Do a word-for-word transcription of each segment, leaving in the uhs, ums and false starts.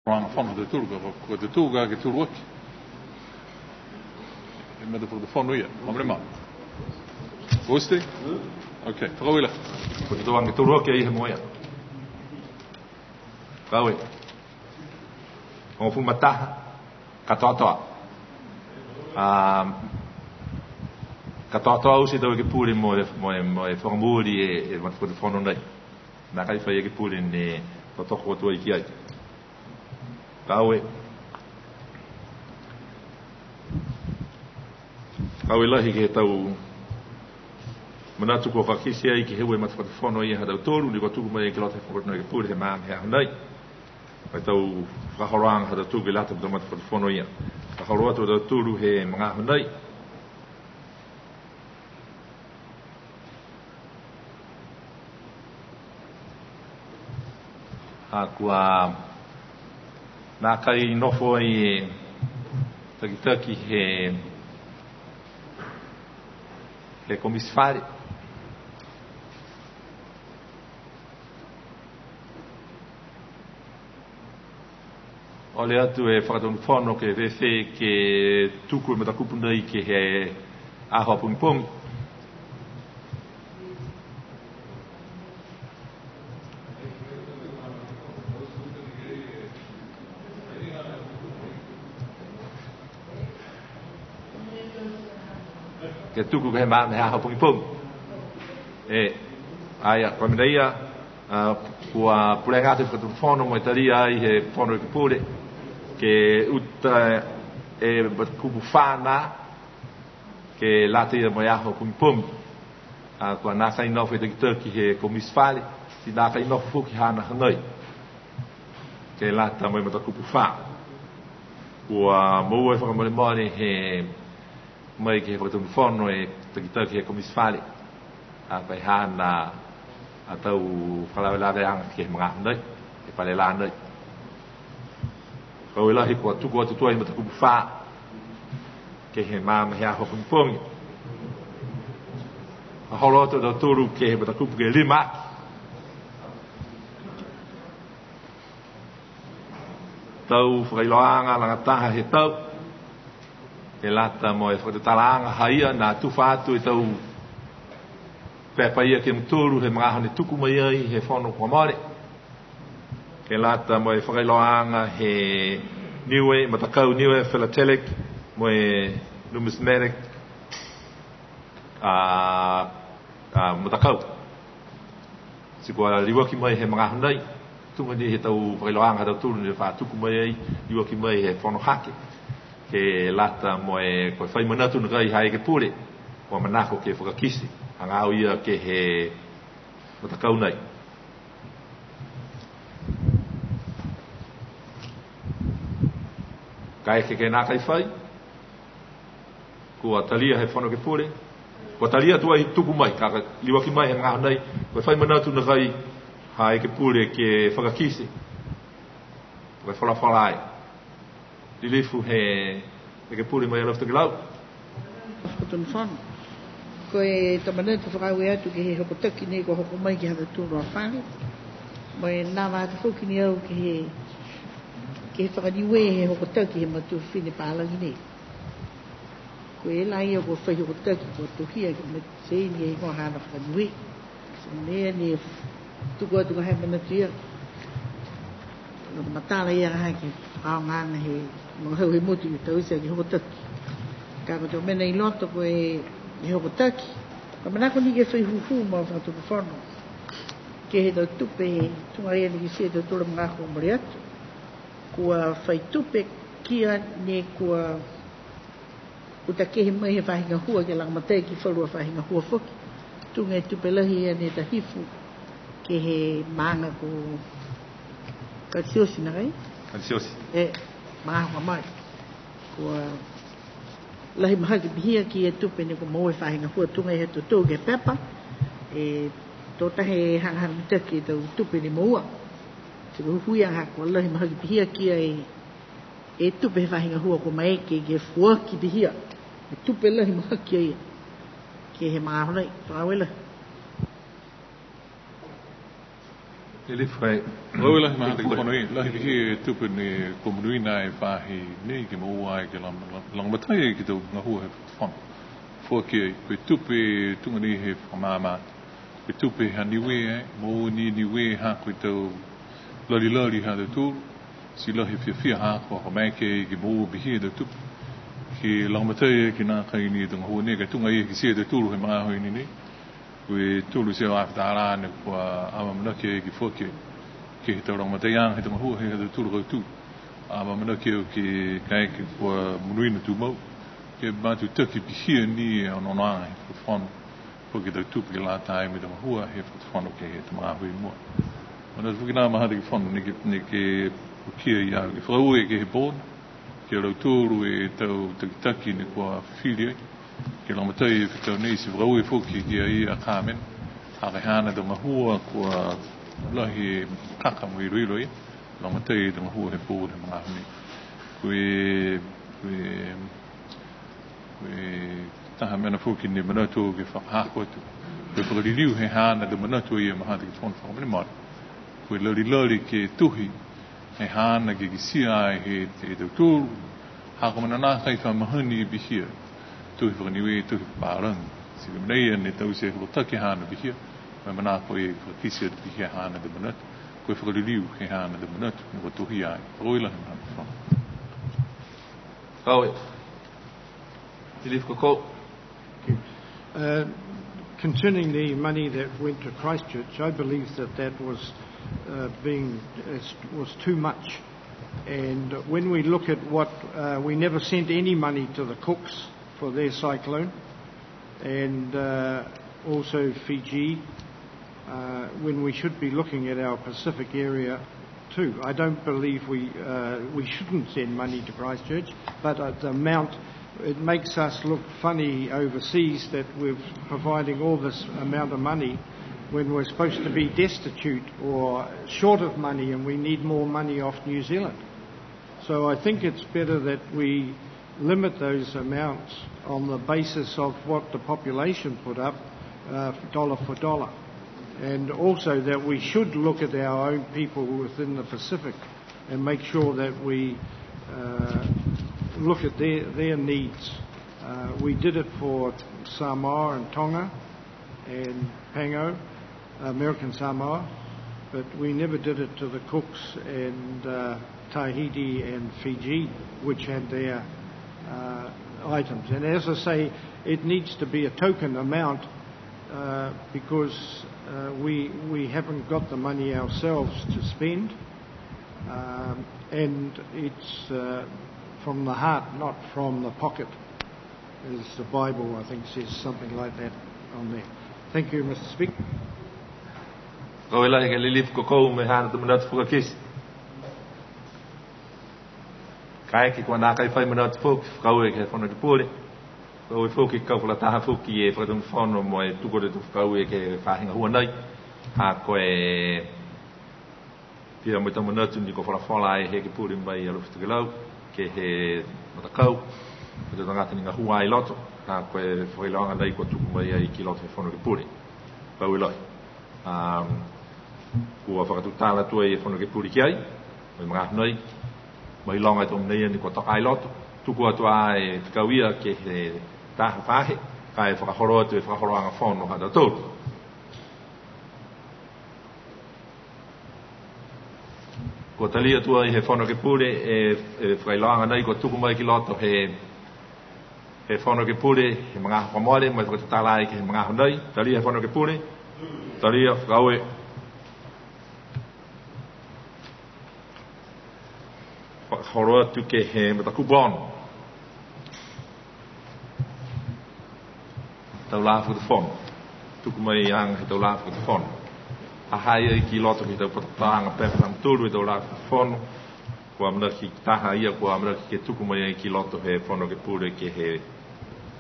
Fakaholoaga fono ha tautolu, ka, ka, ka tautolu ka ke tolu aki. E mena fakatufono ia, ma mena ma. Oste? Ok, fakaaue. Ko e tau age tolu aki ai he mogo ia. Fakaaue. Hogofulu ma taha, katoatoa. A, katoatoa oti e tau ekepule mo e, mo e, mo e fakamooli e, e matafakatufono nei. Nākai fai ekepule ne totoko atu ai ki ai. Fakaaue. Fakaaue lahi ke he tau manatu kua fakakite ai ke he ua e matafakatufono ia ha tautolu, ne kua tuku mai ke he loto he Fakatufono Ekepule he magaaho nei. Ko e tau fakaholoaga ha tautolu ke lata mo e tau matafakatufono ia. Fakaholo atu a tautolu he magaaho nei. A kua nākai nofo ai e takitaki he, he komiti fale. Ole atu e Fakatufono ke fēfē ke tuku e matakupu nei ke he aho pogipogi. Ke tuku ke he magaaho pogipogi. E, a ia, ko e mena ia, a, kua pulega atu e Fakatufono mo e talia ai he Fono Ekepule, ke uta e matakupu fā nā, ke lata ia mo e aho pogipogi. A, kua nākai nofo e takitaki he komiti fale, ti nākai nofo foki haana hanei. Ke lata mo e matakupu fā. Kua moua e fakamolemole he mai ke he Fakatufono e takitaki he komiti fale. A, ko e haana a tau fakalāveaveaga ke he magaaho nei, he fale lā nei. Fakaaue lahi kua tuku atu tuai e matakupu fā, ke he magaaho he aho pogipogi. Fakaholo atu a tautolu ke he matakupu ke lima. Tau fakailoaaga lagataha he tau. Ke lata mo e fakatutalaaga ha ia ne tufa atu e tau pepa ia ke he mutolu he magaaho ne tuku mai ai he fono kua mole. Ke lata mo e fakailoaaga he Niue, matakau Niue Philatelic, mo e Numismatic, a, a, matakau. Ti kua liuaki mai he magaaho nei, tuga ni he tau fakailoaaga ha tautolu ne fa tuku mai ai, liuaki mai he fono hake. Ke lata mo e, ko e fai manatu nakai ha ekepule, kua manako ke fakakite, hagaao ia ke he matakau nei. Kaeke ke nākai fai, kua talia he Fono Ekepule. Kua talia tuai tuku mai, ka, ka liuaki mai he magaaho nei, kua fai manatu nakai ha ekepule ke fakakite. Kua folafola ai. Lilifu he ekepule mai Alofi Tokelau. Fakatufono. Ko e tau manatu fakaaue atu ke he hokotaki nei kua hoko mai ke he ha tautolu a fale. Mo e nava atu foki ni au ke he, ke he fakaniue he hokotaki he matua fifine palagi nei. Ko e laia kua fai hokotaki, kua tohia ke mateine e higoa haana fakaniue. So, mena ni e tuku atu ka he manatu ia. Nō matala ia ka hake, aoga he, mo hau he motu i tau isi ke hokotaki. Ka ko e tau mena i loto ko e, e hokotaki. Ka manako ni ke fai hūhū mo e Fakatufono. Ke he tau tupe, tuga ia ni kitia e tau tula magaaho mole atu. Kua fai tupe kia ne kua uta kehe mai he faahi gahua ke lagomatai ki falu a faahi gahua foki. Tuga e tupe lahi ia ne ta hifo ke he maaga ko Katioti nākai? Katioti. E, maaga kua mole. Kua lahi mahaki pihia ki e tupe ne kua moua he faahi gahua tuga e he totou ke he pepa. E, to taha e hagahaga mitaki e tau tupe ne moua. Ti ko e huiaga kua lahi mahaki pihia ki ai e tupe he faahi gahua kua maeke ke foaki pihia. E tupe lahi mahaki ia. Ke he magaaho nei, fakaaue lahi. Lilifu. Fakaaue lahi ma e Fono, lahi pihia e tupe ne kua monuina e faahi nei ke moua ai ke lam-, lam-, lagomatai ai ke he tau gahua he Fakatufono. Foaki ai, ko e tupe tuga ni he fakamaama, ko e tupe ha Niue, moua ni Niue ha ko e tau lali lali ha tautolu, ti lahi e fiafia ha ko e maeke ke moua pihia e tau tupe. Ke lagomatai ai ke nākai ni e tau gahua nei, ka e tuga ia ke kitia e tautolu he magaaho i ne nei. Ko e tolu e teau afe tālā ne kua amaamanaki ai ke foaki ke he tau lagomataiaga he tau gahua he ha tautolu kautū. Amaamanaki au ke kaeke kua monuina tumau, ke matutaki pihia ni e onoonoaga he Fakatufono, foaki e tau tupe ke lata ai mo e tau gahua he Fakatufono ke he tau magaaho i mua. Manatu foki nā ma e Fakatufono, neke, neke pukia ia ke fakaaue ke he board, ki a lautolu e tau takitaki ne kua fifili ai, ke lagomatai e fetau nei, ti fakaaue foki ki a ia Carmen, ha ko e haana tau gahua kua lahi e kaka mo e iloilo ia, lagomatai e tau gahua he board he magaaho nei. Ko e, ko e, ko e taha mena foki ne manatu ke fakahako atu, ko e fakaliliu he haana tau manatu ia ma e Fakatufono fakamolemole. Ko e lali lali ke tohi, he haana ke kitia ai he, he tautolu, ha ko e mena nākai fa mahani e pihia, tohi faka-Niue, tohi faka-pālagi. Ti ko e mena ia ne taute e fakataki haana pihia, mo e manako ia ke fakakite atu pihia haana tau manatu, ko e fakaliliu he haana tau manatu, ne kua tohia ai. Fakaaue lahi ma e Fakatufono. Fakaaue. Lilifu Kokou. Uh, concerning the money that went to Christchurch, I believe that that was, uh, being, is, was too much. And when we look at what, uh, we never sent any money to the Cooks for their cyclone, and, uh, also Fiji, uh, when we should be looking at our Pacific area too. I don't believe we, uh, we shouldn't send money to Christchurch, but, uh, the amount, it makes us look funny overseas that we're providing all this amount of money when we're supposed to be destitute or short of money and we need more money off New Zealand. So I think it's better that we limit those amounts on the basis of what the population put up, uh, dollar for dollar. And also that we should look at our own people within the Pacific and make sure that we, uh, look at their, their needs. Uh, we did it for Samoa and Tonga and Pango, American Samoa, but we never did it to the Cooks and, uh, Tahiti and Fiji, which had their, uh, items. And as I say, it needs to be a token amount, uh, because, uh, we, we haven't got the money ourselves to spend, um, and it's, uh, from the heart, not from the pocket. As the Bible, I think, says something like that on there. Thank you, Mister Speaker. Fakaaue lahi ki a Lilifu Kokou mo e haana tau manatu fakakite. Kaeke kua nākai fai manatu foki, fakaaue ke he Fono Ekepule. Fakaaue foki ke kau fakalataha foki e Fakatonu Fono mo e tuku atu e fakaaue ke he faahi gahua nei. Ha ko e Pihia mo e tau manatu ne kua folafola ai he Ekepule mai Alofi Tokelau, ke he matakau, ke he tau tagata ne gahua ai i loto, ha ko e fakailoaga nei kua tuku mai ai ki loto he Fono Ekepule. Fakaaue lahi. Um, kua fakatutala atu ai e Fono Ekepule ki ai, mo e magaaho nei, mo e iloga e tau mena ia ne kua toka i loto, tuku atu ai e fekau ia ke he taha faahi, ka e fakaholo atu e fakaholoaga fono ha tautolu. Kua talia tuai he Fono Ekepule e, e fakailoaga nei kua tuku mai ki loto he, he Fono Ekepule he magaaho kua mole, mo e fakatutala ai ke he magaaho nei. Talia he Fono Ekepule. Talia, fakaaue. Fakaholo atu ke he matakupu ono. Tau lā fakatufono. Tuku mai aga he tau lā fakatufono. Ha ha i ai ki loto ke he tau patapataaga pepa ha mutolu he tau lā fakatufono. Kua amanaki taha ia, kua amanaki ke tuku mai ai ki loto he Fono Ekepule ke he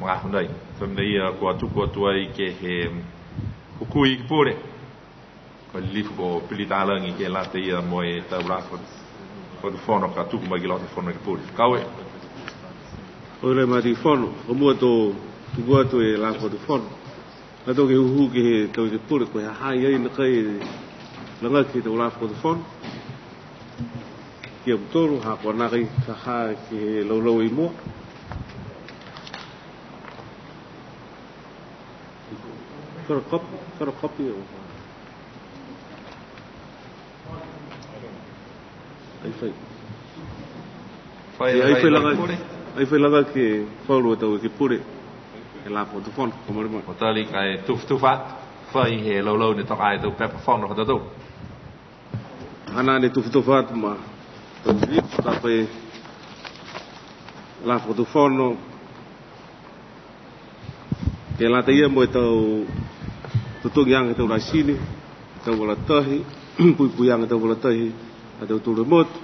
magaaho nei. Ko e mena ia kua tuku atu ai ke he Hukui Ekepule. Ko e Lilifu ko Pili Talagi ke lata ia mo e tau lā fakatufono ka tuku mai ki loto he Fono Ekepule. Fakaaue. Fakaaue lahi ma e Fono, ka mua to tuku atu e lā fakatufono. Ka to ke hūhū ke he tau Ekepule, ko e ha ha i ai nakai Lagaki e tau lā fakatufono. Ki a mutolu, ha kua nākai ka ha ke he laulau i mua. Got a copy, got a copy of, uh, ai fai. Fai, e, ai fai, fai laga, laga pule. Ai fai laga ke he falu a tau ekepule he lā fakatufono, ko mare mai. Ko tali ka e tufatufa atu, fai he laulau ne toka e tau pepa fono ha tautolu. Hanā ne tufatufa atu ma tau filipu, ka fai lā fakatufono, ke lata ia mo e tau totogiaga he tau laisini, tau vala tahi, puipuiaga he tau vala tahi ha tautolu he motu.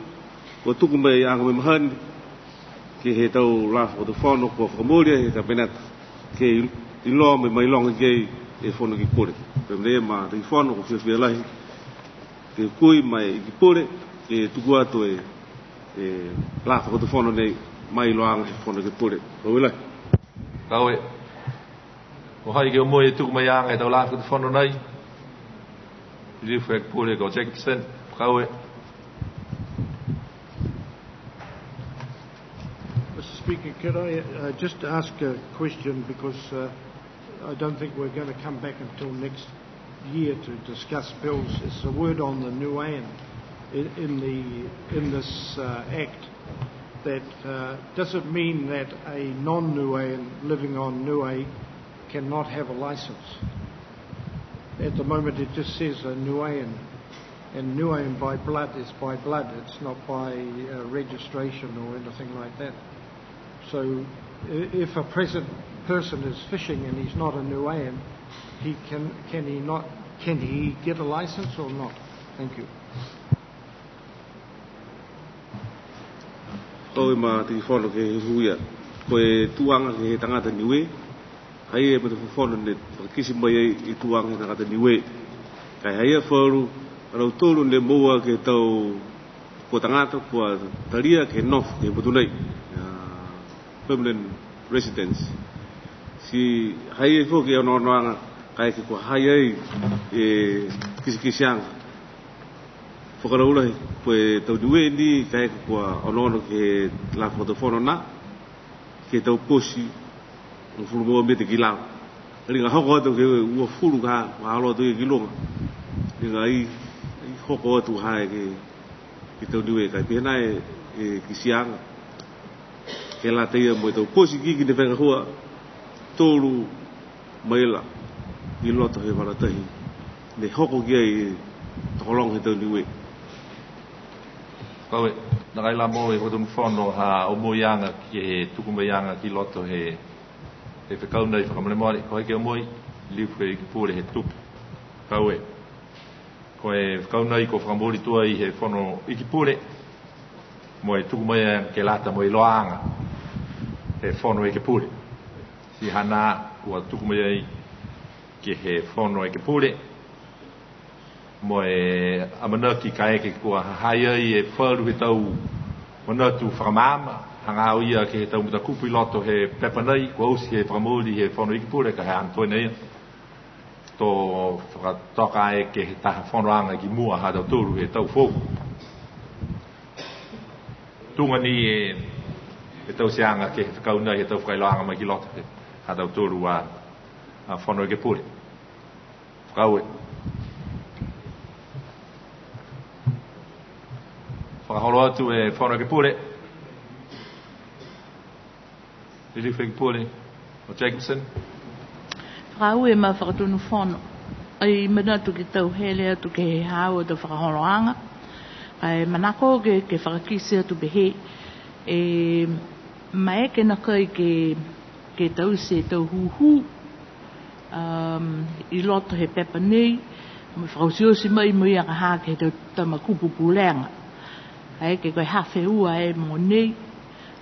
Kua tuku mai aga mo e mahani ke he tau lā fakatufono kua fakamooli he Kapeneta, ke iloa mo e mailoga ki ai e Fono Ekepule. Pehē mai e matagi fono, kua fiafia lahi ke hukui ma e Ikipule ke tuku atu e, e lā fakatufono nei ma e iloaaga he Fono Ekepule. Fakaaue lahi. Fakaaue. Ko hai ke omoi e tuku mai aga he tau lā fakatufono nei? Lilifu Ekepule ko Jacobsen. Fakaaue. Mister Speaker, could I, uh, just ask a question because, uh, I don't think we're gonna come back until next year to discuss bills. It's the word on the Niuean in, in the, in this, uh, Act that, uh, does it mean that a non-Niuean living on Niue cannot have a license? At the moment, it just says a Niuean, and Niuean by blood is by blood. It's not by, uh, registration or anything like that. So, i-, if a present person is fishing and he's not a Niuean, he can, can he not, can he get a license or not? Thank you. Fakaaue ma Tiki Fono ke he hū ia. Ko e tuaga ke he tagata Niue, ha ia e matafakatufono ne fakakite mai ai e tuaga he tagata Niue. Ka e ha ia falu a lautolu ne moua ke he tau, ko e tagata kua talia ke nofo ke he motu nei, a, permanent residence. Ti ha ia foki e onoonoaga kaeke kua ha ha i ai e kitekiteaga fakalaulahi, ko e tau Niue ni kaeke kua onoono ke he lā fakatufono nā, ke he tau poti hogofulu ma ua mita ki lalo. Liga hoko atu ke uafulu ka, ka holo atu ia ki luga. Liga ai, ai hoko atu ha ia ke, ke he tau Niue, ka e pihia nai e, e kitiaaga ke lata ia mo e tau poti ikiiki ne fai gahua tolu maila i loto he vala tahi ne hoko ki ai e tokologa he tau Niue. Fakaaue, nākai la moua e Fakatonu Fono ha omoiaga ke he tuku maiaga ki loto he, he fekau nei, fakamolemole, ko hai ke omoi? Lilifu Ikipule he tupe. Fakaaue. Ko e fekau nei kua fakamooli tuai he Fono Ikipule, mo e tuku mai ke lata mo e iloaaga he Fono Ekepule. Ti hanā kua tuku mai ai ke he Fono Ekepule, mo e amanaki kaeke kua ha ha i ai e falu he tau manatu fakamaama, hagaao ia ke he tau matakupu i loto he pepa nei, kua oti he fakamooli he Fono Ekepule, ka he ano tuai nei ia. To fakatoka ai ke he taha fonoaga ki mua ha tautolu he tau foou. Tuga ni e, e tauteaga ke he fekau nei he tau fakailoaaga mai ki loto he ha tautolu a, a Fono Ekepule. Fakaaue. Fakaholo atu e Fono Ekepule. Lilifu Ikipule, ko Jacobsen. Fakaaue ma Fakatonu Fono. Ai manatu ke tau hele atu ke he haau a tau fakaholoaga. Ai manako ke, ke fakakite atu pehē, e, maeke nākai ke, ke taute e tau hūhū, um, i loto he pepa nei, mo e fakaotioti mai mo ia ka ha ke he tau tama kupu pulega. Ai ke ko e ha feua e mogonei,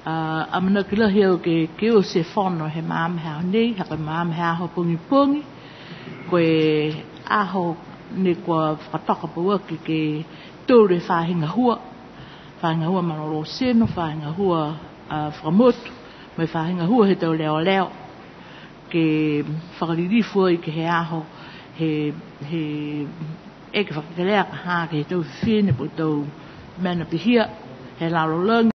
a, amanaki lahi au ke, ke oti e fono he magaaho he aho nei, ha ko e magaaho he aho pogipogi, ko e aho ne kua fakatoka pauaki ke tolu e faahi gahua, faahi gahua malolō tino, faahi gahua, a, fakamotu, mo e faahi gahua he tau leoleo, ke fakalilifu ai ke he aho he, he E ke fakakelea ka ha ke he tau fifine po tau mena pihia he lalolagi.